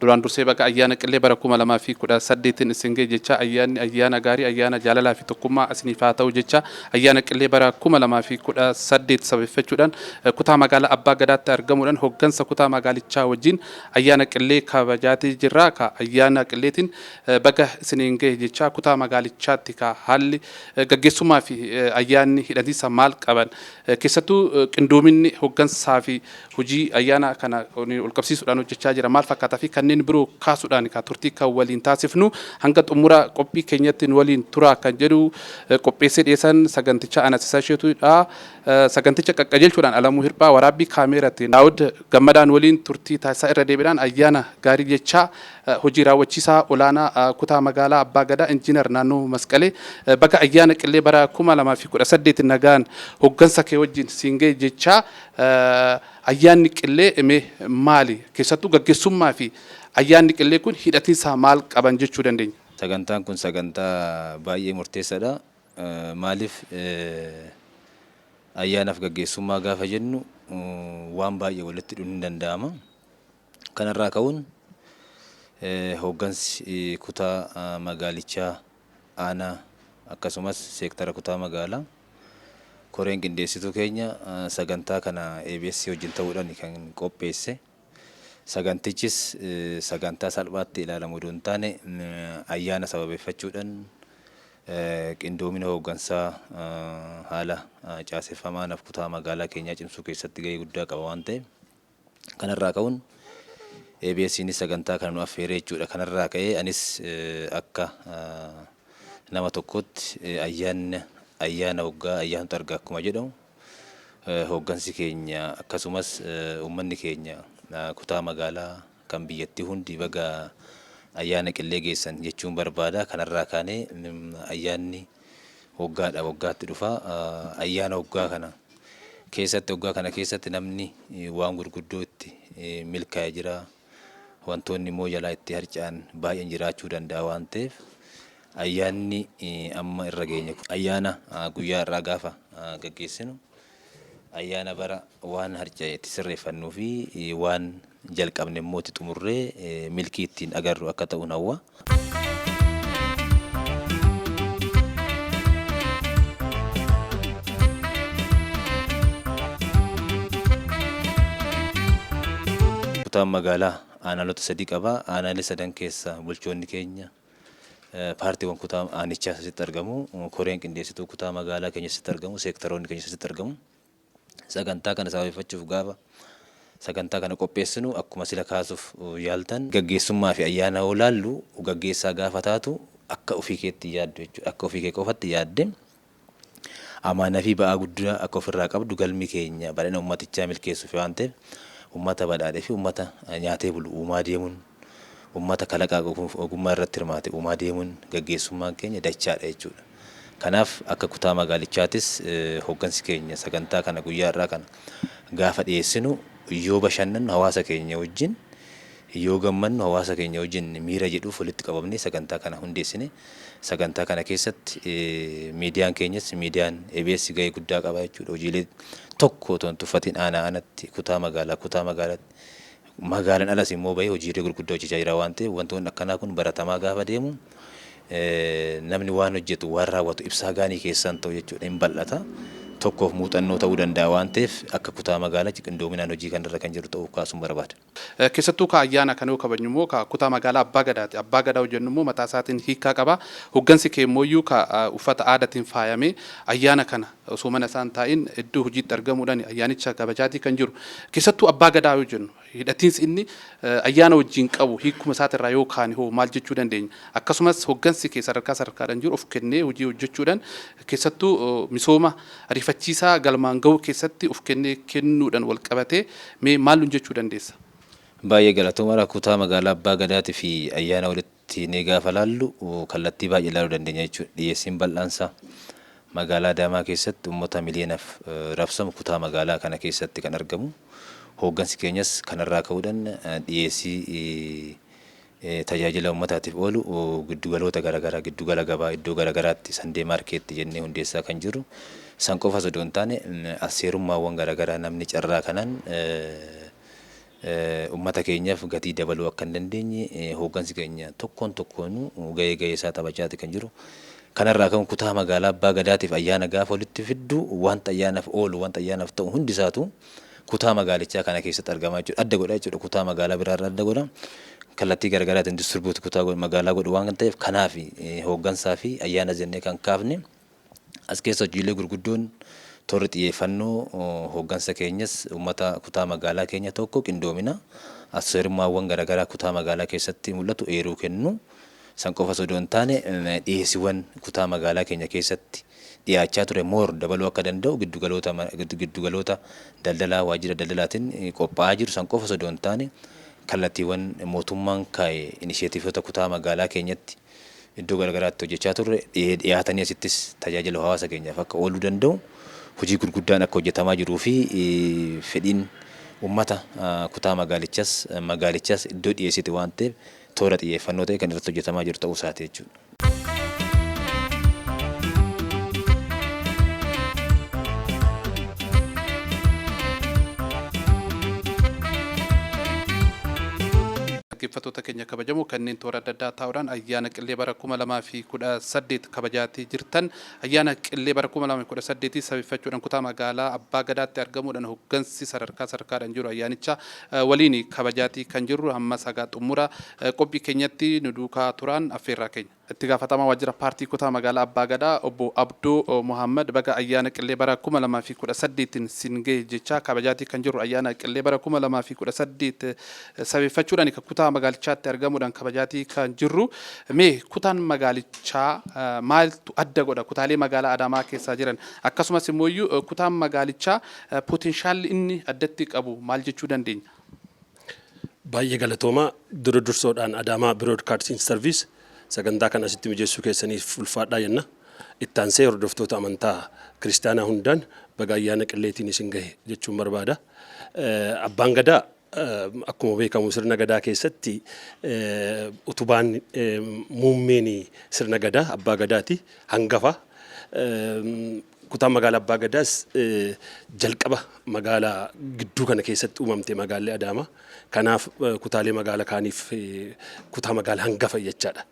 Duraan dursee baga ayyaana Qillee bara 2018 isin ga'e jecha, ayyaanni ayyaana gaarii, ayyaana jaalalaa fi tokkummaa isiniif haa ta'u jecha, ayyaana Qillee bara 2018 sababeeffachuudhaan kutaa magaalaa Abbaa Gadaatti argamuudhaan hoggansa kutaa magaalichaa wajjin ayyaana Qillee kabajaatii jirra. Ka ayyaana Qilleetiin baga isiniin gahe jecha, kutaa magaalichaatti ka haalli gaggeessummaa fi ayyaanni hidhatiinsa maal qaban, keessattuu qindoominni hoggansaa fi hojii ayyaana kana ol qabsiisuudhaan hojjechaa jira maal fakkaataa fi kanneen biroo kaasuudhaan ka turtii kan waliin taasifnu, hanga xumura qophii keenyatti nu waliin turaa kan jedhu qopheessee dhiyeessan saganticha ana Sisaa Isheetuudha. Saganticha qaqqajeelchuudhaan Alamuu Hirphaa, waraabbii kaameeraatiin Daawud Gammadaan waliin turtii taasisaa, irra deebiidhaan ayyaana gaarii jechaa, hojii raawwachiisaa olaanaa kutaa magaalaa Abbaa Gadaa Injiinar Naannoo Masqalee, baga ayyaana Qillee bara 2018 nagaan hoggansa kee wajjin siin ga'e jechaa, ayyaanni Qillee mee maali? Keessattuu gaggeessummaa fi ayyaanni Qillee kun hidhatiinsa maal qaban jechuu dandeenya? Sagantaan kun sagantaa baay'ee murteessaadha. Maaliif, ayyaanaaf gaggeessummaa gaafa jennu waan baay'ee walitti hidhuun hin danda'ama. Kanarraa ka'uun hooggansi kutaa magaalichaa, aanaa, akkasumas seektara kutaa magaalaa, koreen qindeessituu keenya sagantaa kana ABS wajjin ta'uudhaan kan qopheesse. Sagantichis sagantaa salphaatti ilaalamu odoo hin taane, ayyaana sababeeffachuudhaan qindoomina hooggansaa haala caaseffamaa naaf kutaa magaalaa keenyaa cimsuu keessatti gahee guddaa qaba waan ta'eef, kanarraa ka'uun ABSnis sagantaa kana nu affeeree jechuudha. Kanarraa ka'ee anis akka nama tokkootti ayyaanni ayyaana waggaa ayyaantu arga akkuma jedhamu, hooggansi keenya akkasumas uummanni keenya kutaa magaalaa kan biyyattii hundi baga ayyaana Qillee geessan jechuun barbaada. Kanarraa kaanee ayyaanni waggaadha waggaatti dhufa. Ayyaana waggaa kana keessatti, waggaa kana keessatti namni waan gurguddoo itti milkaa'e jira. Wantoonni immoo jalaa itti harca'an baay'een jiraachuu danda'a waan ta'eef, ayyaanni amma irra geenye ayyaana guyyaa irraa gaafa gaggeessinu ayyaana bara waan harca'e itti sirreeffannuu fi waan jalqabne immoo itti xumurree milkii ittiin agarru akka ta'uun hawwa. Kutaan magaalaa aanaalota sadii qaba. Aanaalee sadan keessa bulchoonni keenya paartiiwwan kutaa aanichaa asitti argamu. Koreen qindeessituu kutaa magaalaa keenya asitti argamu. Seektaroonni keenya asitti argamu. Sagantaa kana sababeeffachuuf gaafa sagantaa kana qopheessinu, akkuma sila kaasuuf yaaltan, gaggeessummaa fi ayyaana yoo laallu, gaggeessaa gaafa taatu akka ofii keetti yaaddu jechuudha. Akka ofii kee qofatti yaadde amaanaa fi ba'aa guddaa akka ofirraa qabdu, galmi keenya badhaadhina uummatichaa milkeessuuf waan ta'eef, uummata badhaadhee fi uummata nyaatee bulu uumaa deemuun, uummata kalaqaa ogummaa irratti hirmaate uumaa deemuun gaggeessummaan keenya dachaadha jechuudha. Kanaaf akka kutaa magaalichaatis hooggansi keenya sagantaa kana guyyaa har'aa kana gaafa dhiyeessinu, yoo bashannannu hawaasa keenya wajjin, yoo gammannu hawaasa keenya wajjin miira jedhuuf walitti qabamnee sagantaa kana hundeessine. Sagantaa kana keessatti miidiyaan keenyas, miidiyaan ABS gahee guddaa qaba jechuudha. Hojiilee tokko otoo hin tuffatiin aanaa aanatti, kutaa magaalaa kutaa magaalaatti, magaalaan alas immoo bahee hojiilee gurguddaa hojjechaa jira waan ta'eef, wantoonni akkanaa kun baratamaa gaafa deemu namni waan hojjetu, waan raawwatu ibsaa gaanii keessaan ta'u jechuudha, hin bal'ata. Tokkoof muuxannoo ta'uu danda'a waan ta'eef, akka kutaa magaalaatti qindoominaan hojii kanarra kan jiru ta'uu kaasuun barbaada. Keessattuu ka ayyaana kana yoo kabajnu immoo ka kutaa magaalaa Abbaa Gadaati. Abbaa Gadaa hojjennu immoo mataa isaatiin hiikkaa qaba. Hoggansi kee immoo ka uffata aadaatiin faayamee ayyaana kana osoo mana isaan taa'in iddoo hojiitti argamuudhaan ayyaanicha kabajaatii kan jiru. Keessattuu Abbaa Gadaa yoo jennu, hidhatiinsi inni ayyaana wajjin qabu hiikuma isaatirraa yoo kaane hoo maal jechuu dandeenya? Akkasumas hoggansi kee sadarkaa sadarkaadhaan jiru of kennee hojii hojjechuudhaan, keessattuu misooma ariifachiisaa galmaan gahuu keessatti of kennee kennuudhaan wal qabatee mee maal nun jechuu dandeessa? Baay'ee galatoomaadha. Kutaa magaalaa Abbaa Gadaatii fi ayyaana walitti ni gaafa laallu kallattii baay'ee ilaaluu dandeenya jechuudha. Dhiyeessiin bal'aansaa magaalaa Adaamaa keessatti uummata miliyoonaaf rabsamu kutaa magaalaa kana keessatti kan argamu. Hooggansi keenyas kanarraa ka'uudhaan dhiyeessii tajaajila uummataatiif oolu giddugaloota garaagaraa, giddugala gabaa iddoo garaagaraatti Sunday market jennee hundeessaa kan jirru. San qofa osoo hin taane, asseerummaawwan garaagaraa namni carraa kanaan Uummata keenyaaf gatii dabaluu akka hin dandeenye hooggansi keenya tokkoon tokkoonuu gahee gahee isaa taphachaati kan jiru. Kanarraa kan kutaa magaalaa Abbaa Gadaatiif ayyaana gaafa walitti fiddu, wanta ayyaanaaf oolu, wanta ayyaanaaf ta'u hundisaatu kutaa magaalichaa kana keessatti argamaa jechuudha. Adda godha jechuudha. Kutaa magaalaa biraarraa adda godha. Kallattii garaagaraatiin distribute kutaa magaalaa godhu waan ta'eef, kanaaf hooggansaa fi ayyaana jennee kan kaafne. As keessa hojiilee gurguddoon toorri xiyyeeffannoo hooggansa keenyas, uummata kutaa magaalaa keenya tokko qindoomina asseerummaawwan garaagaraa kutaa magaalaa keessatti mul'atu eeruu kennu. San qofa osoo hin taane, dhiyeessiiwwan kutaa magaalaa keenya keessatti dhiyaachaa ture more dabaluu akka danda'u giddugaloota daldalaa waajjira daldalaatiin qophaa'aa jiru. San qofa osoo hin taane, kallattiiwwan mootummaan kaa'e, inisheetiivota kutaa magaalaa keenyatti iddoo garaagaraatti hojjechaa turre dhiyaatanii asittis tajaajila hawaasa keenyaaf akka ooluu danda'u hojii gurguddaan akka hojjetamaa jiruu fi fedhiin uummata kutaa magaalichas iddoo dhiyeessite waan ta'eef, toora xiyyeeffannoo ta'e kan irratti hojjetamaa jiru ta'uu isaati jechuudha. Dhaggeeffattoota keenya kabajamoo kanneen toora adda addaa taa'uudhaan ayyaana Qillee bara 2018 kabajaatii jirtan, ayyaana Qillee bara 2018 sababeeffachuudhaan kutaa magaalaa Abbaa Gadaatti argamuudhaan hooggansi sadarkaa sadarkaadhaan jiru ayyaanicha waliin kabajaatii kan jirru, hamma sagaa xumura qophii keenyatti nu duukaa turaan affeerraa keenya. Itti gaafatamaa waajjira paartii kutaa magaalaa Abbaa Gadaa obbo Abdoo Muhammad, baga ayyaana Qillee bara 2018 sin gahe jechaa, kabajaatii kan jirru ayyaana Qillee bara 2018 sababeeffachuudhaan kutaa magaalichaatti argamuudhaan kabajaatii kan jirru. Mee kutaan magaalichaa maaltu adda godha kutaalee magaalaa Adaamaa keessaa jiran? Akkasumas immoo kutaan magaalichaa potentialli inni addatti qabu maal jechuu dandeenya? Baay'ee galatoomaa. Dura dursoodhaan Adaamaa Broadcasting Service sagantaa kana asitti mijeessuu keessaniif ulfaadhaa jenna. Ittaansee hordoftoota amantaa kiristaanaa hundaan baga ayyaana Qilleetiin isin gahe jechuun barbaada. Abbaan Gadaa akkuma beekamu sirna Gadaa keessatti utubaan muummeen sirna Gadaa Abbaa Gadaati, hangafa. Kutaan magaalaa Abbaa Gadaas jalqaba magaalaa gidduu kana keessatti uumamte magaalli Adaamaa. Kanaaf kutaalee magaala kaaniif kutaa magaala hangafa jechaadha.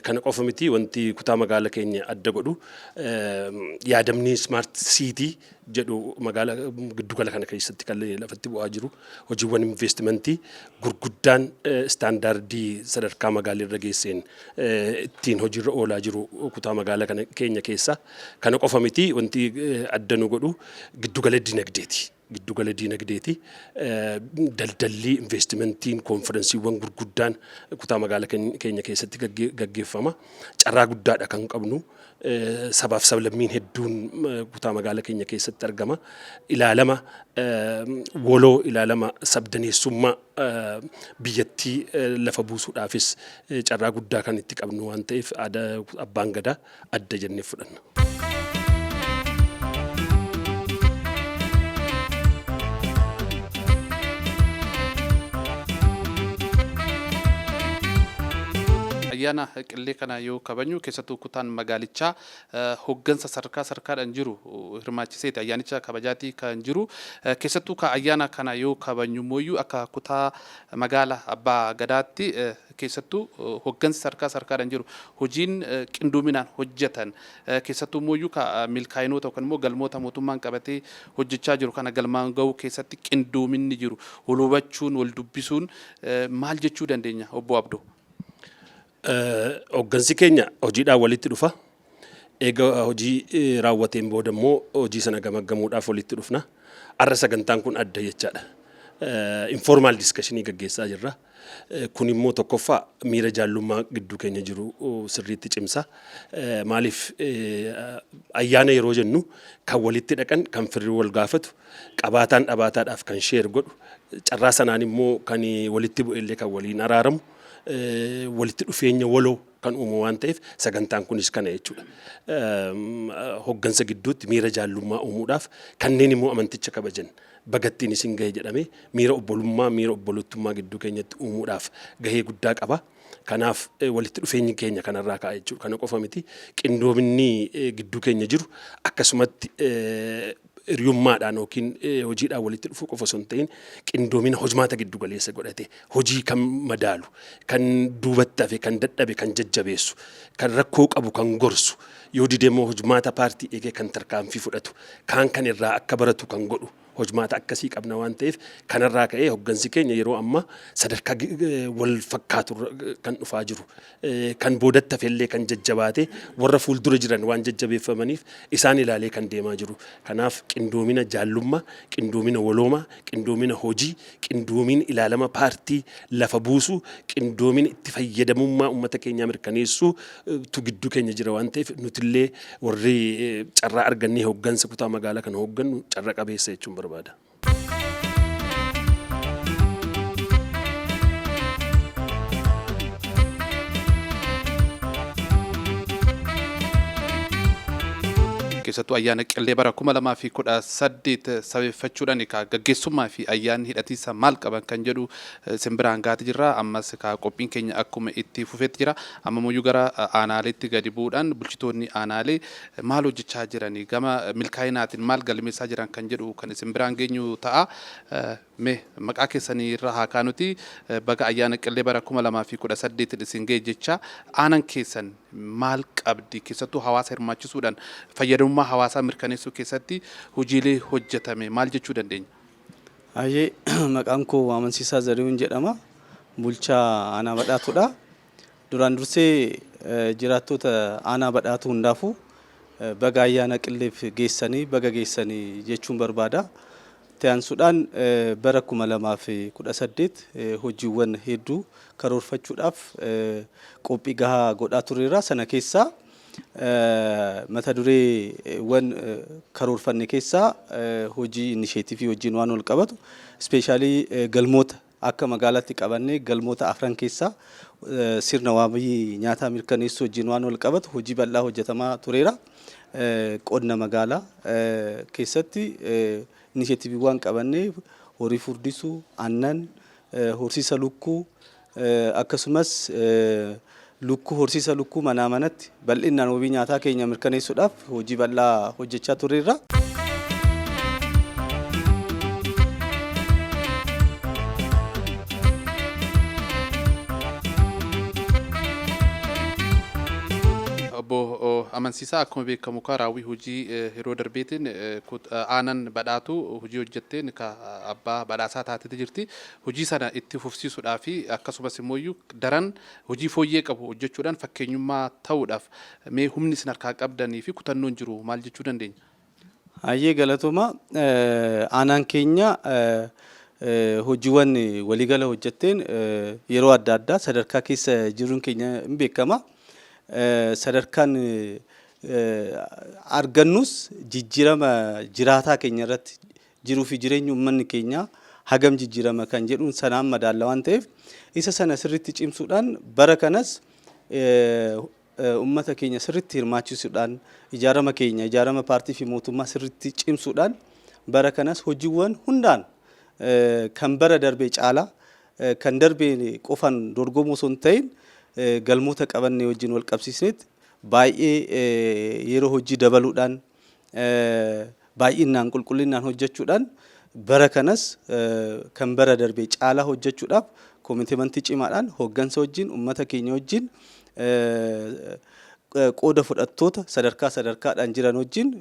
Kana qofa miti, wanti kutaa magaala keenya adda godhu yaadamni smart city jedhu magaala giddugala kana keessatti kan lafatti bu'aa jiru, hojiiwwan investimentii gurguddaan istaandaardii sadarkaa magaalli irra geesseen ittiin hojiirra oolaa jiru kutaa magaala kana keenya keessa. Kana qofa miti, wanti adda nu godhu giddugala dinagdeeti. Giddugala diinagdeeti. Daldalli, investimentiin, koonfirensiiwwan gurguddaan kutaa magaala keenya keessatti gaggeeffama. Carraa guddaadha kan qabnu. Sabaaf sablammiin hedduun kutaa magaala keenya keessatti argama. Ilaalama woloo, ilaalama sabdaneessummaa biyyattii lafa buusuudhaafis carraa guddaa kan itti qabnu waan ta'eef, Abbaan Gadaa adda jennee fudhanna. Ayyaana Qillee kana yoo kabajnu, keessattuu kutaan magaalichaa hooggansa sadarkaa sadarkaadhaan jiru hirmaachiseeti ayyaanicha kabajaatii kan jiru. Keessattuu ka ayyaana kana yoo kabajnu immoo akka kutaa magaala Abbaa Gadaatti, keessattuu hooggansi sadarkaa sadarkaadhaan jiru hojiin qindoominaan hojjetan, keessattuu immoo ka milkaa'inoota yookaan immoo galmoota mootummaan qabatee hojjechaa jiru kana galmaan gahuu keessatti qindoominni jiru, wal hubachuun, wal dubbisuun maal jechuu dandeenya, obbo Abdoo? Hooggansi keenya hojiidhaan walitti dhufa. Eega hojii raawwateen booda immoo hojii sana gamaggamuudhaaf walitti dhufna. Har'a sagantaan kun adda jechaadha. Informal discussionii gaggeessaa jirra. Kun immoo tokkoffaa miira jaallummaa gidduu keenya jiru sirriitti cimsa. Maaliif, ayyaana yeroo jennu kan walitti dhaqan, kan firri wal gaafatu, qabaataan dhabaataadhaaf kan share godhu, carraa sanaan immoo kan walitti bu'ellee kan waliin araaramu, walitti dhufeenya waloo kan uumu waan ta'eef, sagantaan kunis kana jechuudha. Hoggansa gidduutti miira jaallummaa uumuudhaaf, kanneen immoo amanticha kabajan bagattiin isin gahe jedhamee miira obbolummaa, miira obbolottummaa gidduu keenyatti uumuudhaaf gahee guddaa qaba. Kanaaf walitti dhufeenyi keenya kanarraa ka'a jechuudha. Kana qofa miti, qindoominni gidduu keenya jiru akkasumatti Hiriyummaadhaan yookiin hojiidhaan walitti dhufuu qofa osoo hin ta'in, qindoomina hojmaata giddu galeessa godhate, hojii kan madaalu, kan duubatti hafe, kan dadhabe kan jajjabeessu, kan rakkoo qabu kan gorsu, yoo dide immoo hojmaata paartii eegee kan tarkaanfii fudhatu, kaan kan irraa akka baratu kan godhu hojmaata akkasii qabna waan ta'eef, kanarraa ka'ee hoggansi keenya yeroo ammaa sadarkaa wal fakkaatu kan dhufaa jiru, kan boodatti hafellee kan jajjabaate, warra fuuldura jiran waan jajjabeeffamaniif isaan ilaalee kan deemaa jiru. Kanaaf qindoomina jaallummaa, qindoomina waloomaa, qindoomina hojii, qindoomina ilaalama paartii lafa buusuu, qindoomina itti fayyadamummaa uummata keenyaa mirkaneessuu tu gidduu keenya jira waan ta'eef, nutillee warri carraa argannee hoggansa kutaa magaalaa kana hoggannu carra qabeessa jechuun barbaada. Keessattuu ayyaana Qillee bara 2018 sabeeffachuudhaan ka gaggeessummaa fi ayyaanni hidhatiisa maal qaban kan jedhu isin biraan gaati jirra. Ammas ka qophiin keenya akkuma itti fufeetti jira. Amma muyyuu gara aanaaleetti gadi bu'uudhaan bulchitoonni aanaalee maal hojjechaa jiranii, gama milkaa'inaatiin maal galmeessaa jiran kan jedhu kan isin biraan geenyu ta'a. Mee maqaa keessanii irra haa kaanuti, baga ayyaana Qillee bara 2018 isin ga'e jecha, aanan keessan maal qabdi, keessattuu hawaasa hirmaachisuudhaan fayyadamummaa hawaasaa mirkaneessuu keessatti hojiilee hojjetame maal jechuu dandeenya? Hayyee, maqaan koo Amansiisaa Zarihuun jedhama. Bulchaa aanaa Badhaatuudha. Duraan dursee jiraattota aanaa Badhaatuu hundaafuu baga ayyaana Qilleef geessanii, baga geessanii jechuun barbaada. Itti aansuudhaan bara 2018 hojiiwwan hedduu karoorfachuudhaaf qophii gahaa godhaa turreerra. Sana keessaa mata dureewwan karoorfanne keessaa hojii inisheetivii wajjin waan wal qabatu, especially galmoota akka magaalaatti qabannee galmoota afran keessaa sirna wabii nyaataa mirkaneessuu wajjin waan wal qabatu hojii bal'aa hojjetamaa tureera. Qonna magaalaa keessatti inisheetiviiwwan qabannee horii furdisuu, aannan, horsiisa lukkuu, akkasumas lukkuu, horsiisa lukkuu manaa manatti bal'inaan wabii nyaataa keenya mirkaneessuudhaaf hojii bal'aa hojjechaa turreerra. Obbo Amansiisaa, akkuma beekamu ka raawwii hojii yeroo darbeetiin aanan Badhaatu hojii hojjetteen ka abbaa badhaasaa taateeti jirti. Hojii sana itti fufsiisuudhaa fi akkasumas immoo daran hojii fooyyee qabu hojjechuudhaan fakkeenyummaa ta'uudhaaf mee humni isin harkaa qabdanii fi kutannoon jiru maal jechuu dandeenya? Hayyee, galatooma. Aanaan keenya hojiiwwan waliigala hojjetteen yeroo adda addaa sadarkaa keessa jiruun keenya hin beekama. Sadarkaan argannus jijjiirama jiraataa keenya irratti, jiruu fi jireenyi uummanni keenya hagam jijjiirama kan jedhuun sanaan madaalla waan ta'eef, isa sana sirriitti cimsuudhaan bara kanas uummata keenya sirriitti hirmaachisuudhaan, ijaarama keenya, ijaarama paartii fi mootummaa sirriitti cimsuudhaan, bara kanas hojiiwwan hundaan kan bara darbee caalaa, kan darbee qofaan dorgomuu osoo hin ta'in, galmoota qabannee wajjin wal qabsiisneet baay'ee yeroo hojii dabaluudhaan, baay'inaan qulqullinaan hojjechuudhaan, bara kanas kan bara darbee caalaa hojjechuudhaaf commitmentii cimaadhaan hooggansa wajjin, uummata keenya wajjin, qooda fudhattoota sadarkaa sadarkaadhaan jiran wajjin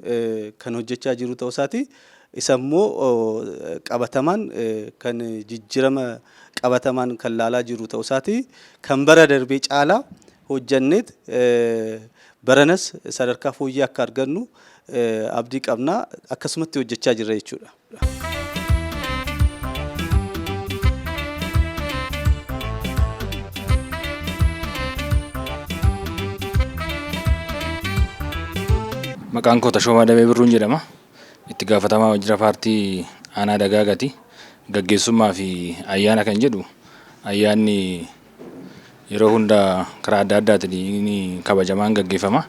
kan hojjechaa jiru ta'uu isaati. Isa immoo qabatamaan kan jijjiirama qabatamaan kan laalaa jiru ta'uu isaati. Kan bara darbee caalaa hojjanneet baranas sadarkaa fooyyee akka argannu abdii qabna, akkasumatti hojjechaa jirra jechuudha. Maqaan koo Tashoomaa Damee Birruun jedhama. Itti gaafatamaa waajjira paartii aanaa Dagaagati. Gaggeessummaa fi ayyaana kan jedhu, ayyaanni yeroo hunda karaa adda addaatiin ni kabajamaan gaggeeffama.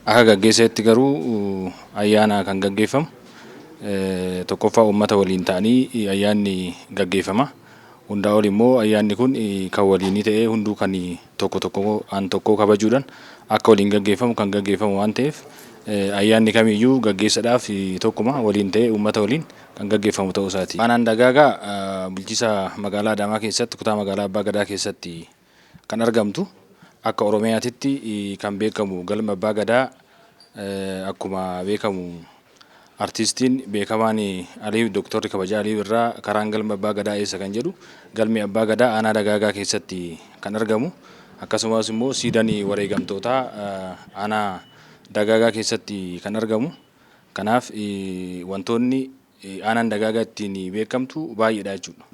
Akka gaggeesseetti garuu ayyaana kan gaggeeffamu tokkoffaa uummata waliin ta'anii ayyaanni gaggeeffama. Hundaa ol immoo ayyaanni kun kan waliinii ta'ee hunduu kan tokko tokko an tokkoo kabajuudhaan akka waliin gaggeeffamu kan gaggeeffamu waan ta'eef, Ayyaanni kamiyyuu gaggeessadhaaf tokkuma waliin ta'ee uummata waliin kan gaggeeffamu ta'uu isaati. Aanaan Dagaagaa bulchiisa magaalaa Adaamaa keessatti kutaa magaalaa Abbaa Gadaa keessatti kan argamtu, akka Oromiyaatitti kan beekamu galma Abbaa Gadaa, akkuma beekamu artiistiin beekamaan Alii Dooktorri kabajaa Alii Birraa karaan galma Abbaa Gadaa eessa kan jedhu, galmi Abbaa Gadaa aanaa Dagaagaa keessatti kan argamu, akkasumas immoo siidaan wareegamtootaa aanaa Dagaagaa keessatti kan argamu. Kanaaf wantoonni aanaan Dagaagaa ittiin beekamtu baay'eedha jechuudha.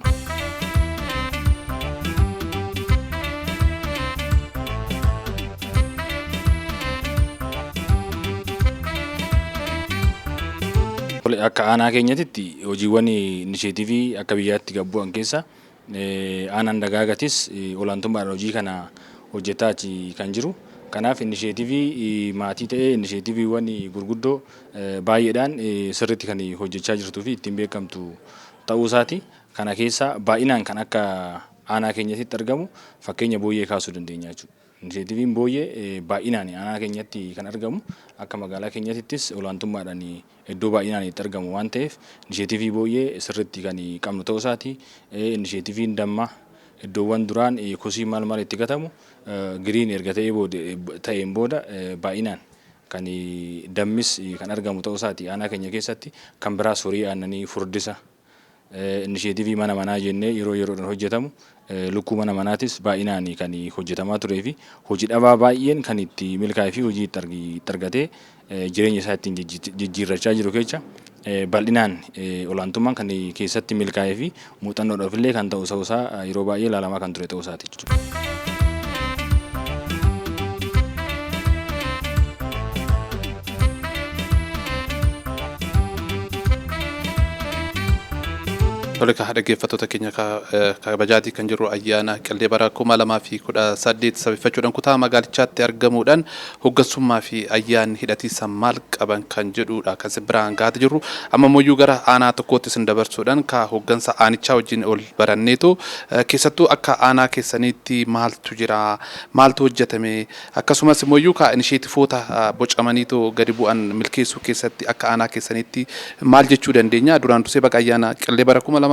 Akka aanaa keenyatti hojiiwwan inisheetivii akka biyyaatti gad bu'an keessa aanaan Dagaagatis olaantummaadhaan hojii kana hojjetaa kan jiru. Kanaaf inisheetivii maatii ta'ee inisheetiviiwwan gurguddoo baay'eedhaan sirriitti kan hojjechaa jirtuu fi ittiin beekamtu ta'uu isaati. Kana keessa baay'inaan kan akka aanaa keenyatti argamu fakkeenya booyyee kaasuu dandeenya jechuudha. Inisheetiviin booyyee baay'inaan aanaa keenyatti kan argamu, akka magaalaa keenyattis olaantummaadhaan iddoo baay'inaan itti argamu waan ta'eef, inisheetivii booyyee sirriitti kan qabnu ta'uu isaati. Inisheetiviin dammaa iddoowwan duraan kosii maal maal itti gatamu green erga ta'een booda baay'inaan kan dammis kan argamu ta'uu isaati aanaa keenya keessatti. Kan biraas horii aannanii furdisa, inisheetivii mana manaa jennee yeroo yeroodhaan hojjetamu, lukkuu mana manaatis baay'inaan kan hojjetamaa turee fi hojii dhabaa baay'een kan itti milkaa'ee fi hojii itti argatee jireenya isaa ittiin jijjiirrachaa jiru keessa bal'inaan olaantummaan kan keessatti milkaa'ee fi muuxannoodhaaf illee kan ta'u ta'uusaa yeroo baay'ee ilaalamaa kan ture ta'uu isaati jechuudha. Tole, ka dhaggeeffattoota keenya kabajaatii kan jiru ayyaana Qillee bara 2018 sababeeffachuudhaan kutaa magaalichaatti argamuudhaan hoggansummaa fi ayyaanni hidhatiisa maal qaban kan jedhudha kan isin biraan gahaa jirru. Amma immoo gara aanaa tokkootti isin dabarsuudhaan ka hoggansa aanichaa wajjin ol baranneetu, keessattuu akka aanaa keessaniitti maaltu jira, maaltu hojjetame, akkasumas immoo ka inisheetifoota bocamaniitu gadi bu'an milkeessuu keessatti akka aanaa keessaniitti maal jechuu dandeenya? Duraan dursee baga ayyaana Qillee bara 2018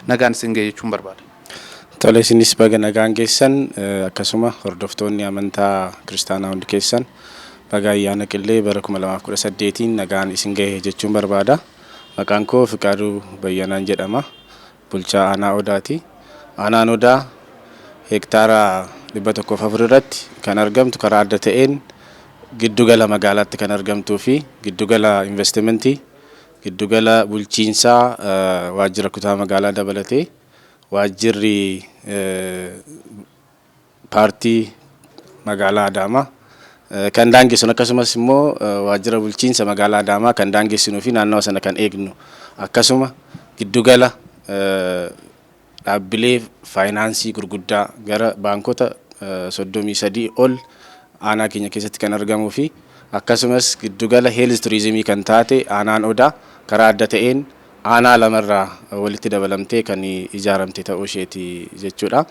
nagaan isin ga'e jechuun barbaada. Tole, isinis baga nagaan geessan. Akkasuma hordoftoonni amantaa kiristaanaa hundi keessan baga ayyaana Qillee bara 2018 nagaan isin gahe jechuun barbaada. Maqaan koo Fiqaaduu Bayyanaan jedhama. Bulchaa aanaa Odaati. Aanaan Odaa hektaara 104 irratti kan argamtu, karaa adda ta'een giddugala magaalaatti kan argamtuu fi giddugala investimentii, giddugala bulchiinsaa, waajjira kutaa magaalaa dabalatee waajjirri paartii magaalaa Adaamaa kan daangessu, akkasumas immoo waajjira bulchiinsa magaalaa Adaamaa kan daangessinuu fi naannawa sana kan eegnu, akkasuma giddugala dhaabbilee faayinaansii gurguddaa gara baankota 33 ol aanaa keenya keessatti kan argamuu fi akkasumas giddugala health turizimii kan taate aanaan Odaa karaa adda ta'een aanaa lamarraa walitti dabalamtee kan ijaaramte ta'uu isheeti jechuudha.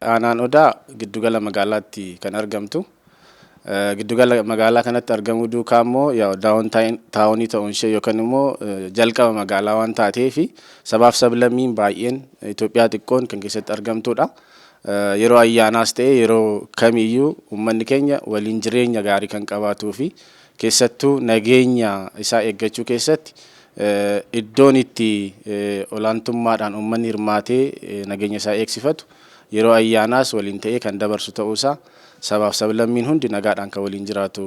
Aanaan Odaa giddugala magaalaatti kan argamtu. Giddugala magaalaa kanatti argamuu duukaa immoo downtownii ta'uun ishee yookaan immoo jalqaba magaalaa waan taateef, sabaaf sablammiin baay'een Itoophiyaa xiqqoon kan keessatti argamtudha. Yeroo ayyaanaas ta'e yeroo kamiyyuu uummanni keenya waliin jireenya gaarii kan qabaatuu fi keessattuu nageenya isaa eeggachuu keessatti iddoon itti olaantummaadhaan uummanni hirmaatee nageenya isaa eegsifatu, yeroo ayyaanaas waliin ta'ee kan dabarsu ta'uusaa, sabaaf sablammiin hundi nagaadhaan kan waliin jiraatu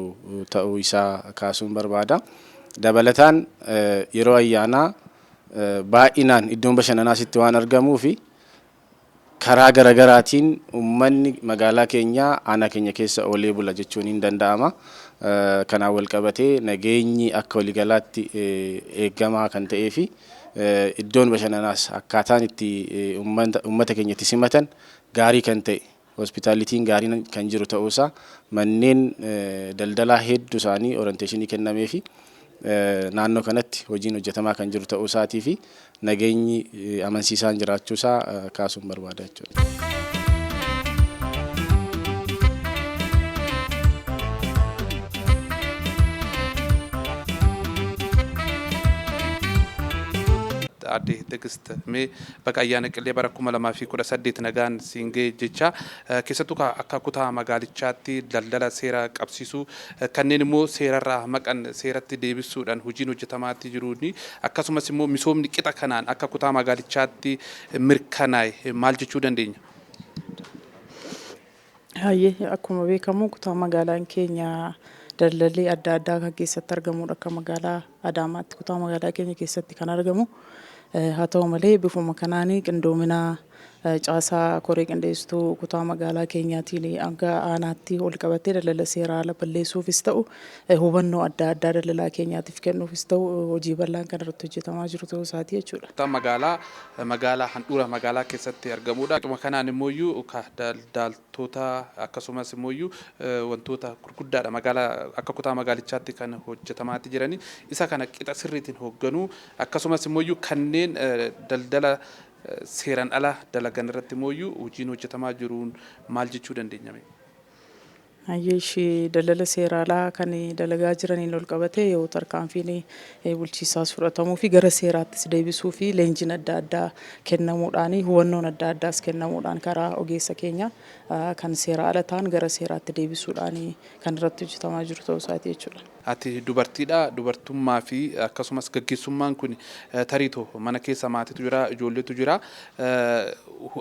ta'uu isaa kaasuun barbaada. Dabalataan yeroo ayyaanaa baay'inaan iddoon bashannanaa sitti waan argamuu fi karaa garagaraatiin uummanni magaalaa keenyaa aanaa keenya keessa oolee bula jechuun hin danda'ama. Kanaan wal qabatee nageenyi akka waliigalaatti eegamaa kan ta'ee fi iddoon bashannanaas akkaataan itti uummata keenya itti simatan gaarii kan ta'e, hospitaalitiin gaariin kan jiru ta'uusaa, manneen daldalaa hedduu isaanii orientationii kennamee fi naannoo kanatti hojiin hojjetamaa kan jiru ta'uu isaatii fi nageenyi amansiisaan jiraachuu isaa kaasuun barbaada jechuudha. Aadde Tigist, mee baga ayyaana Qillee bara 2018 nagaan siin ga'e jecha. Keessattuu akka kutaa magaalichaatti daldala seera qabsiisuu, kanneen immoo seerarraa maqan seeratti deebisuudhaan hojiin hojjetamaatti jiruuni, akkasumas immoo misoomni qixa kanaan akka kutaa magaalichaatti mirkanaa'e maal jechuu dandeenya? Hayyee, akkuma beekamu kutaa magaalaan keenya daldalli adda addaa kan keessatti argamudha. Akka magaalaa Adaamaatti kutaa magaalaa keenya keessatti kan argamu. Haa ta'u malee, bifuma kanaan qindoomina caasaa koree qindeessituu kutaa magaalaa keenyaatiin hanga aanaatti ol qabatee daldala seeraa ala balleessuufis ta'u, hubannoo adda addaa daldalaa keenyaatiif kennuufis ta'u, hojii bal'aan kan irratti hojjetamaa jiru ta'uu isaati jechuudha. Kutaa magaalaa magaalaa handhuura magaalaa keessatti argamudha. Akkuma kanaan immoo daldaltoota akkasumas immoo wantoota gurguddaadha magaalaa akka kutaa magaalichaatti kan hojjetamaatti jirani. Isa kana qixa sirriitiin hoogganuu, akkasumas immoo kanneen daldala seeraan ala dalagan irratti immoo hojiin hojjetamaa jiruun maal jechuu dandeenya? Hayyee, ishee daldala seera alaa kan dalagaa jiraniin ol qabatee yoo tarkaanfiin bulchiisaas fudhatamuu fi gara seeraattis deebisuu fi leenjiin adda addaa kennamuudhaan, hubannoon adda addaas kennamuudhaan, karaa ogeessa keenya kan seera ala ta'an gara seeraatti deebisuudhaan kan irratti hojjetamaa jiru ta'uu isaati jechuudha. Ati dubartiidha. Dubartummaa fi akkasumas gaggeessummaan kun tariitoo mana keessa maatiitu jira, ijoolleetu jira.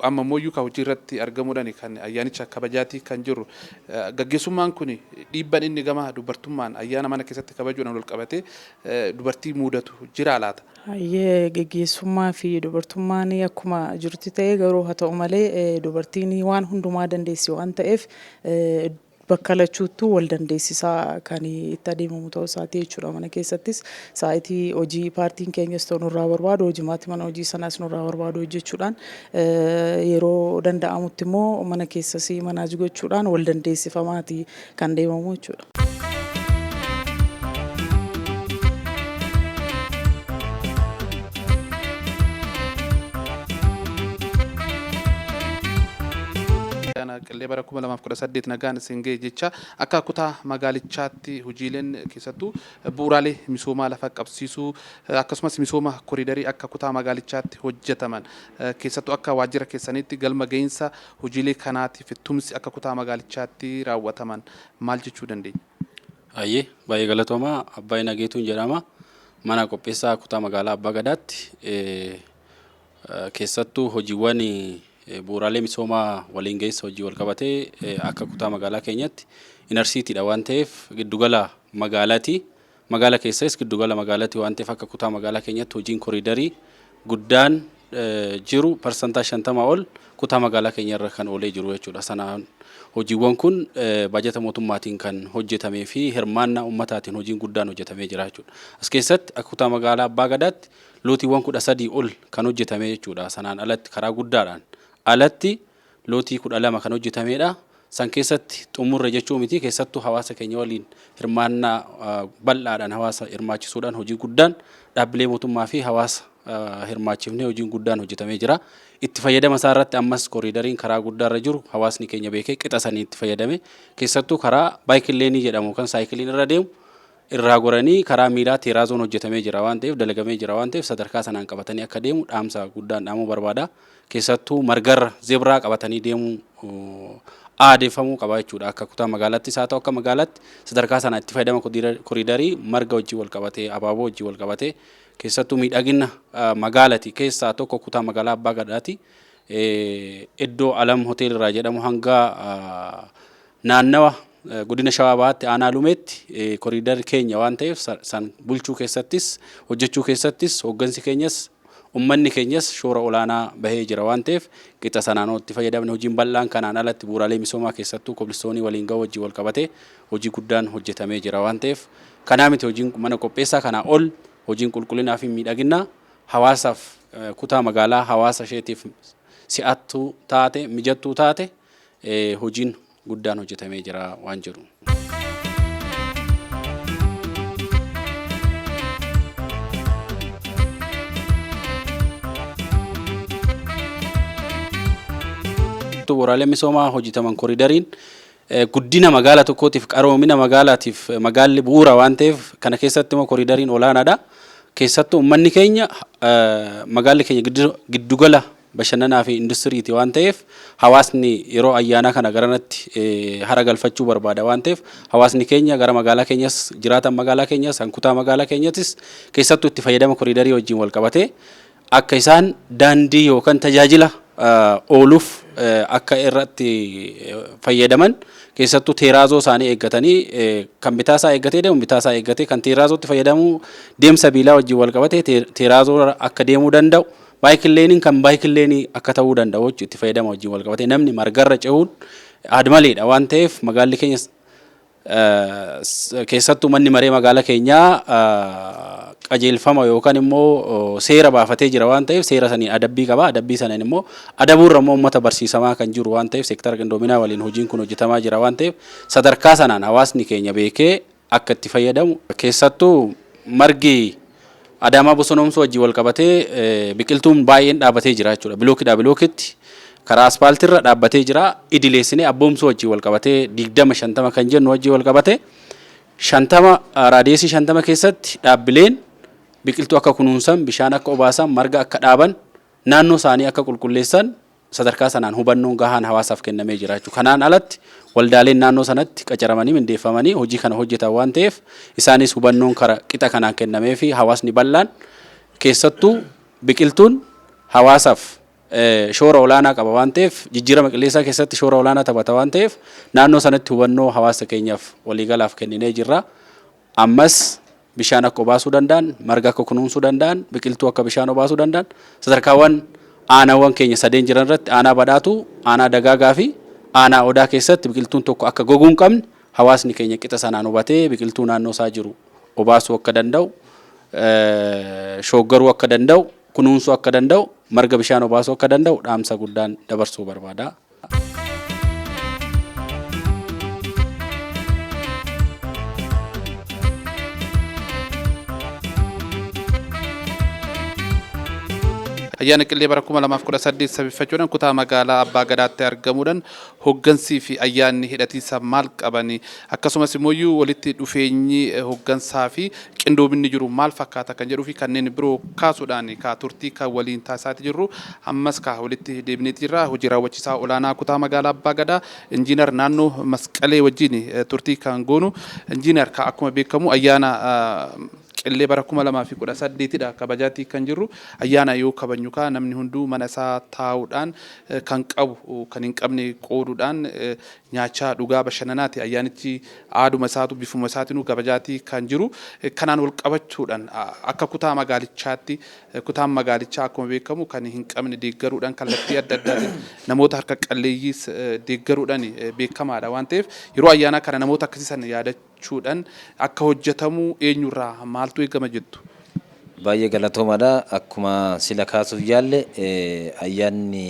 Amma immoo kan hojii irratti argamuudhaan kan ayyaanicha kabajaatii kan jiru. Gaggeessummaan kun dhiibban inni gama dubartummaan ayyaana mana keessatti kabajuudhaan wal qabatee dubartii mudatu jira laata? Hayyee, gaggeessummaa fi dubartummaan akkuma jirutti ta'e, garuu haa ta'u malee dubartiin waan hundumaa dandeessi waan ta'eef bakka lachuuttuu wal dandeessisaa kan itti adeemamu ta'uu isaati jechuudha. Mana keessattis sa'aatii hojii paartiin keenyas ta'u nurraa barbaadu, hojimaatti mana hojii sanaas nurraa barbaadu hojjechuudhaan, yeroo danda'amutti immoo mana keessas manage gochuudhaan wal dandeessifamaati kan deemamu jechuudha. Ayyaana Qillee bara 2018 nagaan isin ga'e jecha. Akka kutaa magaalichaatti hojiileen keessattuu bu'uuraalee misoomaa lafa qabsiisuu, akkasumas misooma koriidarii akka kutaa magaalichaatti hojjetaman, keessattuu akka waajjira keessaniitti galma ga'iinsa hojiilee kanaatiif tumsi akka kutaa magaalichaatti raawwataman maal jechuu dandeenya? Hayyee, baay'ee galatoomaa. Abbaay Nageetuun jedhama. Mana qopheessaa kutaa magaalaa Abbaa Gadaatti. Keessattuu hojiiwwan bu'uuraalee misoomaa waliin gahinsa hojii wal qabatee akka kutaa magaalaa keenyatti inner citydha waan ta'eef, giddugala magaalaati. Magaala keessas giddugala magaalaati waan ta'eef, akka kutaa magaalaa keenyatti hojiin koriidarii guddaan jiru 50% ol kutaa magaalaa keenya irra kan oolee jiru jechuudha. Sanaan hojiiwwan kun baajata mootummaatiin kan hojjetamee fi hirmaannaa uummataatiin hojiin guddaan hojjetamee jira jechuudha. As keessatti akka kutaa magaalaa Abbaa Gadaatti lootiiwwan 13 ol kan hojjetame jechuudha. Sanaan alatti karaa guddaadhaan alatti lootii 12 kan hojjetamedha. San keessatti xumurre jechuu miti, keessattuu hawaasa keenya waliin hirmaannaa bal'aadhaan hawaasa hirmaachisuudhaan hojii guddaan dhaabbilee mootummaa fi hawaasa hirmaachifnee hojiin guddaan hojjetamee jira. Itti fayyadama isaa irratti ammas koriidariin karaa guddaarra jiru hawaasni keenya beekee qixa sanii itti fayyadame, keessattuu karaa bike lane jedhamu kan saayikiliin irra deemu irraa goranii karaa miilaa teeraazoon hojjetamee jira waan ta'eef, dalagamee jira waan ta'eef, sadarkaa sanaan qabatanii akka deemu dhaamsa guddaan dhaamuu barbaada. Keessattuu margarra zebraa qabatanii deemuu aadeeffamuu qaba jechuudha. Akka kutaa magaalaattis haa ta'u akka magaalaatti sadarkaa sana itti fayyadama koriidarii marga wajjin wal qabatee, abaaboo wajjin wal qabatee, keessattuu miidhagina magaalati keessaa tokko kutaa magaalaa Abbaa Gadaati. Iddoo Alam Hotel irraa jedhamu hanga naannawa godina Shawaa Bahaatti aanaa Lumeetti koriidarri keenya waan ta'eef, san bulchuu keessattis hojjechuu keessattis hooggansi keenyas ummanni keenyas shoora olaanaa bahee jira waan ta'eef, qixa sanaan itti fayyadamne hojiin bal'aan kanaan alatti bu'uuraalee misoomaa keessattuu kobilistoonii waliin ga'uu wajjin wal qabatee hojii guddaan hojjetamee jira waan ta'eef, kanaa miti hojiin mana qopheessaa kanaa ol hojiin qulqullinaa fi miidhaginaa hawaasaaf kutaa magaalaa hawaasa isheetiif si'attuu taate, mijattuu taate hojiin guddaan hojjetamee jira waan jedhu. Bu'uuraaleen misoomaa hojjetaman koridariin guddina magaala tokkootiif, qaroomina magaalaatiif magaalli bu'uura waan ta'eef, kana keessatti immoo koridariin olaanaadha. Keessattuu uummanni keenya, magaalli keenya giddugala bashannanaa fi industiriiti waan ta'eef, hawaasni yeroo ayyaanaa kana garanatti hara galfachuu barbaada waan ta'eef, hawaasni keenya gara magaalaa keenyas jiraatan, magaalaa keenyas kan kutaa magaalaa keenyattis, keessattuu itti fayyadama koridarii wajjin wal qabatee akka isaan daandii yookaan tajaajila ooluuf akka irratti fayyadaman, keessattuu teeraazoo isaanii eeggatanii, kan bitaa isaa eeggatee deemu bitaa isaa eeggatee, kan teeraazootti fayyadamuu deemsa biilaa wajjin wal qabatee teeraazoo akka deemuu danda'u, bicycle laneiin kan bicycle lane akka ta'uu danda'u jechuudha. Itti fayyadama wajjin wal qabatee namni margarra cehuun aadmaleedha waan ta'eef, magaalli keenya, keessattuu manni maree magaalaa keenyaa, qajeelfama yookaan immoo seera baafatee jira waan ta'eef, seera saniin adabbii qaba. Adabbii sanaan immoo adabuurra immoo uummata barsiisamaa kan jiru waan ta'eef, seektara qindoominaa waliin hojiin kun hojjetamaa jira waan ta'eef, sadarkaa sanaan hawaasni keenya beekee akka itti fayyadamu. Keessattuu margi Adaamaa bosonoomsuu wajjin wal qabatee biqiltuun baay'een dhaabbatee jira jechuudha. Bilookiidhaa bilookitti karaa aspaaltiirra dhaabbatee jira. Idileessinee abboomsuu wajjin wal qabatee 20 50 kan jennu wajjin wal qabatee 50 radius 50 keessatti dhaabbileen biqiltuu akka kunuunsan, bishaan akka obaasan, marga akka dhaaban, naannoo isaanii akka qulqulleessan sadarkaa sanaan hubannoon gahaan hawaasaaf kennamee jira jechuudha. Kanaan alatti waldaaleen naannoo sanatti qacaramanii mindeeffamanii hojii kana hojjetan waan ta'eef, isaanis hubannoon kara qixa kanaan kennamee fi hawaasni bal'aan, keessattuu biqiltuun hawaasaaf shoora olaanaa qaba waan ta'eef, jijjiirama qilleensaa keessatti shoora olaanaa taphata waan ta'eef, naannoo sanatti hubannoo hawaasa keenyaaf waliigalaaf kenninee jirra. Ammas bishaan akka obaasuu danda'an, marga akka kunuunsuu danda'an, biqiltuu akka bishaan obaasuu danda'an, sadarkaawwan aanaawwan keenya sadeen jiran irratti, aanaa Badhaatuu, aanaa Dagaagaa fi aanaa Odaa keessatti biqiltuun tokko akka goguu hin qabne, hawaasni keenya qixa sanaan hubatee biqiltuu naannoo isaa jiru obaasuu akka danda'u, shooggaruu akka danda'u, kunuunsuu akka danda'u, marga bishaan obaasuu akka danda'u dhaamsa guddaan dabarsuu barbaada. Ayyaana Qillee bara 2018 sababeeffachuudhaan kutaa magaalaa Abbaa Gadaatti argamuudhaan hoggansii fi ayyaanni hidhatiisa maal qabani, akkasumas immoo walitti dhufeenyi hoggansaa fi qindoominni jiru maal fakkaata kan jedhuu fi kanneen biroo kaasuudhaan kaa turtii kan waliin taasisaa jirru. Ammas kaa walitti deebineeti jirra. Hojii raawwachiisaa olaanaa kutaa magaalaa Abbaa Gadaa Injiinar Naannoo Masqalee wajjin turtii kan goonu. Injiinar, ka akkuma beekamu ayyaana Qillee bara 2018dha kabajaatii kan jirru. Ayyaana yoo kabajnu kaa namni hunduu mana isaa taa'uudhaan kan qabu kan hin qabne qooduudhaan nyaachaa, dhugaa, bashannanaati. Ayyaanichi aaduma isaatu bifuma isaatinuu kabajaatii kan jiru. Kanaan wal qabachuudhaan akka kutaa magaalichaatti, kutaan magaalichaa akkuma beekamu kan hin qabne deeggaruudhaan, kallattii adda addaatiin namoota harka qalleeyyiis deeggaruudhaan beekamaadha waan ta'eef, yeroo ayyaanaa kana namoota akkasii sana yaadachuudhaan akka hojjetamu eenyurraa maaltu eegama jettu? Baay'ee galatoomaadha. Akkuma sila kaasuuf yaalle, ayyaanni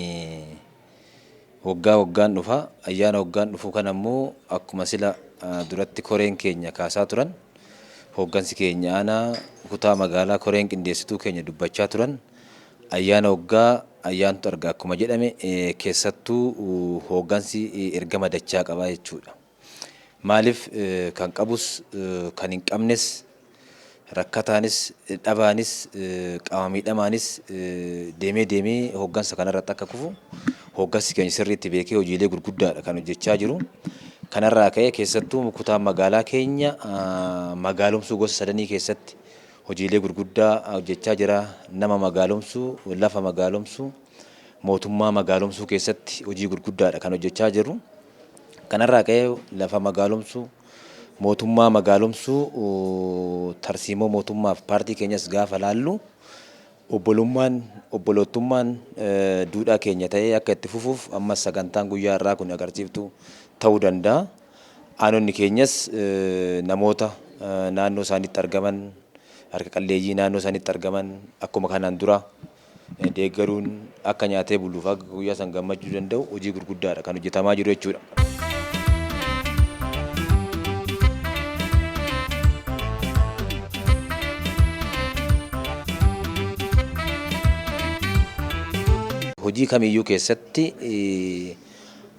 waggaa waggaan dhufa. Ayyaana waggaan dhufu kana immoo akkuma sila duratti koreen keenya kaasaa turan, hooggansi keenya aanaa, kutaa magaalaa, koreen qindeessituu keenya dubbachaa turan, ayyaana waggaa ayyaantu arga akkuma jedhame, keessattuu hooggansi ergama dachaa qaba jechuudha. Maaliif, kan qabus kan hin qabnes, rakkataanis dhabaanis qaama miidhamaanis deemee deemee hooggansa kanarratti akka kufu hooggansi keenya sirriitti beekee hojiilee gurguddaadha kan hojjechaa jiru. Kanarraa ka'ee keessattuu kutaan magaalaa keenya magaalomsuu gosa sadanii keessatti hojiilee gurguddaa hojjechaa jira. Nama magaalomsuu, lafa magaalomsuu, mootummaa magaalomsuu keessatti hojii gurguddaadha kan hojjechaa jirru. Kanarraa ka'ee lafa magaalomsuu, mootummaa magaalomsuu, tarsiimoo mootummaaf paartii keenyas gaafa laallu, obbolummaan, obbolottummaan duudhaa keenya ta'ee akka itti fufuuf ammas sagantaan guyyaa har'aa kun agarsiiftuu ta'uu danda'a. Aanonni keenyas namoota naannoo isaaniitti argaman, harka qalleeyyii naannoo isaaniitti argaman, akkuma kanaan dura deeggaruun akka nyaatee buluuf, akka guyyaa san gammachuu danda'u hojii gurguddaadha kan hojjetamaa jiru jechuudha. Hojii kamiyyuu keessatti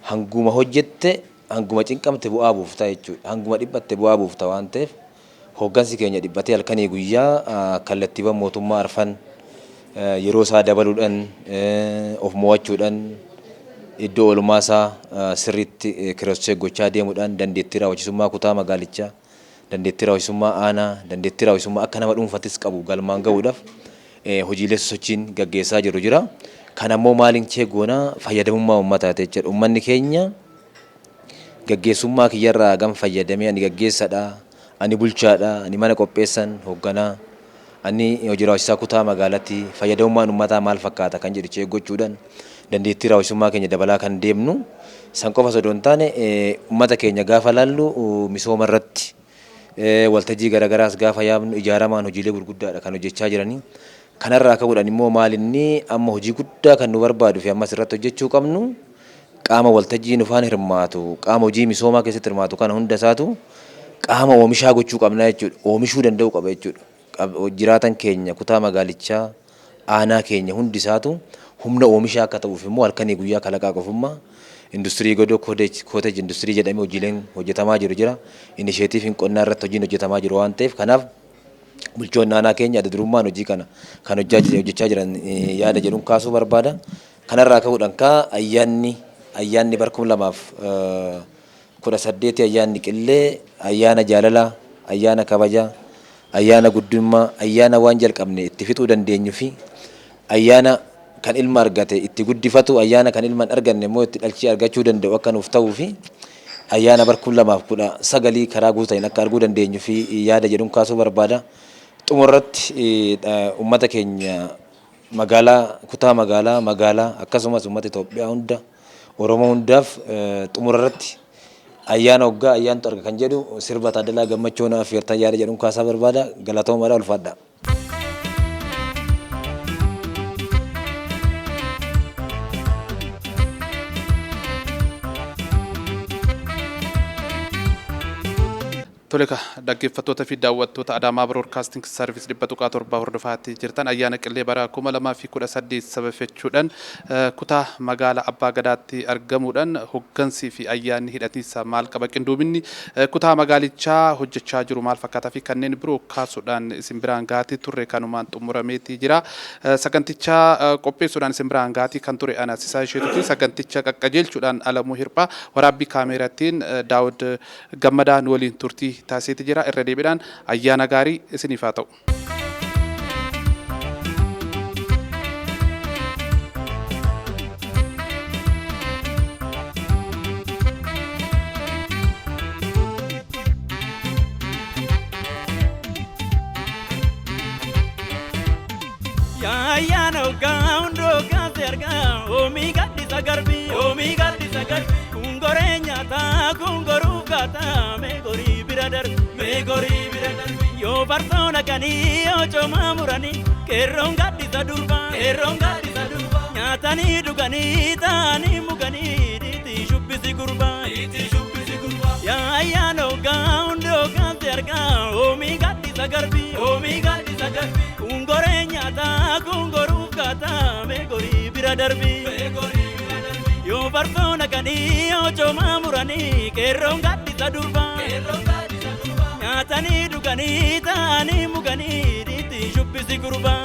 Hanguma hojjette, hanguma cinqamte bu'aa buufta jechuudha. Hanguma dhiphatte bu'aa buufta waan ta'eef, hooggansi keenya dhiphatee halkanii guyyaa kallattiiwwan mootummaa arfan yeroo isaa dabaluudhaan, of mo'achuudhaan, iddoo oolmaa isaa sirriitti cross-check gochaa deemuudhaan, dandeettii raawwachiisummaa kutaa magaalichaa, dandeettii raawwachiisummaa aanaa, dandeettii raawwachiisummaa akka nama dhuunfattis qabu galmaan gahuudhaaf hojiilee sosochiin gaggeessaa jiru jira. Kan ammoo maaliin check goonaa? Fayyadamummaa uummataati jechuudha. Uummanni keenya gaggeessummaa kiyyarraa hagam fayyadamee? Ani gaggeessadha, ani bulchaadha, ani mana qopheessan hoogganaa, ani hojii raawwachiisaa kutaa magaalaatti, fayyadamummaan uummataa maal fakkaata kan jedhu check gochuudhaan dandeettii raawwachiisummaa keenya dabalaa kan deemnu. San qofa osoo hin taane, uummata keenya gaafa laallu, misooma irratti waltajjii garaagaraas gaafa yaamnu, ijaaramaan hojiilee gurguddaadha kan hojjechaa jiranii. Kanarraa ka'uudhaan immoo maalinni amma hojii guddaa kan nu barbaaduu fi ammas irratti hojjechuu qabnu, qaama waltajjii nu faana hirmaatu, qaama hojii misoomaa keessatti hirmaatu kana hunda isaatu qaama oomishaa gochuu qabna jechuudha. Oomishuu danda'uu qaba jechuudha. Jiraatan keenya kutaa magaalichaa, aanaa keenya hundi isaatu humna oomishaa akka ta'uuf immoo halkanii guyyaa kalaqaa qofummaa industirii godoo, cottage industry jedhamee hojiileen hojjetamaa jiru jira. Inisheetiiviin qonnaa irratti hojiin hojjetamaa jiru waan ta'eef, kanaaf bulchoonni aanaa keenya adda durummaan hojii kana kan hojjechaa jiran yaada jedhuun kaasuu barbaada. Kanarraa ka'uudhaan kaa ayyaanni bara 2018, ayyaanni qillee, ayyaana jaalalaa, ayyaana kabajaa, ayyaana guddummaa, ayyaana waan jalqabne itti fixuu dandeenyu fi ayyaana kan ilma argate itti guddifatu, ayyaana kan ilma hin arganne immoo itti dhalchii argachuu danda'u akka nuuf ta'uu fi ayyaana bara 2019 karaa guutuu ta'een akka arguu dandeenyu fi yaada jedhuun kaasuu barbaada. Xumurratti uummata keenya magaalaa, kutaa magaalaa, magaalaa, akkasumas uummata Itoophiyaa hunda, Oromoo hundaaf xumurarratti ayyaana waggaa ayyaantu arga kan jedhu sirba Taaddalaa Gammachuu na affeertan yaada jedhuun kaasaa barbaada. Galatoomaadha, ulfaadha. Tole, dhaggeeffattoota fi daawwattoota Adaamaa Broadcasting Service 100.7 hordofaatti jirtan, ayyaana qillee bara 2018 sababeeffachuudhaan kutaa magaalaa Abbaa Gadaatti argamuudhaan hoggansii fi ayyaanni hidhatiinsa maal qaba, qindoominni kutaa magaalichaa hojjechaa jiru maal fakkaataa fi kanneen biroo kaasuudhaan isin biraan gaatii turre kanumaan xumurameetii jira. Sagantichaa qopheessuudhaan isin biraan gaatii kan ture ana Sisaa Isheetuti. Saganticha qaqqajeelchuudhaan Alamuu Hirphaa, waraabbii kaameeraatiin Daawud Gammadaa nu waliin turtii taasiseeti jira. Irra deebiidhaan ayyaana gaarii isiniif haa ta'u. Ayyaana hoggaa hundoo kaase argaa, oomii gaddisa garbii, oomii gaddisa garbii. Kun goree nyaataa, kun goruuf gaataa, mee gorii bira darbi, mee gorii bira darbi. Yoo farsoo naqanii, yoo coomaa muranii, qeerroon gaddisa durbaa, qeerroon gaddisa durbaa. Nyaatanii dhuganii taa'anii muganii, dhiitii shubbisi gurbaa, dhiitii shubbisi gurbaa. Yaa ayyaana hoggaa hundoo kaase argaa, oomii gaddisa garbii, oomii gaddisa garbii. Kun goree nyaataa, kun goruuf gaataa, mee gorii bira darbi. Yoo farsoo naqanii, yoo coomaa muranii, qeerroon gaddisa durbaa. Nyaatanii dhuganii taa'anii muganii, dhiitii shubbisi gurbaa.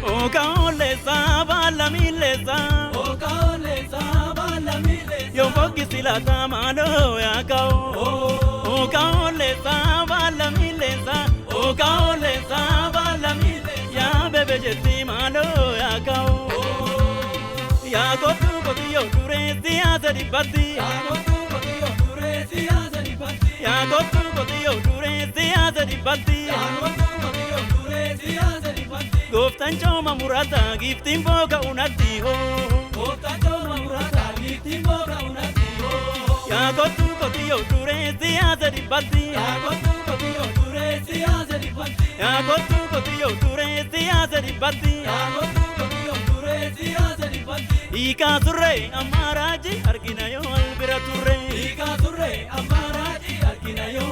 Okaolesa balamilesa, Okaolesa balamilesa, yo fokkisi laata maaloo yaakao. Okaolesa balamilesa, Okaolesa balamilesa, yaa bebe jetti maaloo yaakao. Yaa kottu kotiyyoo duree siyaasa dhibbatti. Yaa kottu kotiyyoo duree siyaasa dhibbatti. Yaa kottu kotiyyoo duree siyaasa dhibbatti. Yaa kottu kotiyyoo duree siyaasa dhibbatti. Gooftaan cooma murata, giiftiin booka unatti hoo. Gooftaan cooma murata, giiftiin booka unatti hoo. Yaa kottu kotiyyoo duree siyaasa dhibbatti. Yaa kottu kotiyyoo duree siyaasa dhibbatti. Yaa kottu kotiyyoo duree siyaasa dhibbatti. Yaa kottu kotiyyoo duree siyaasa dhibbatti. Hiikaa turre ammaaraaji argina yoo albira turre. Hiikaa turre ammaaraaji argina yoo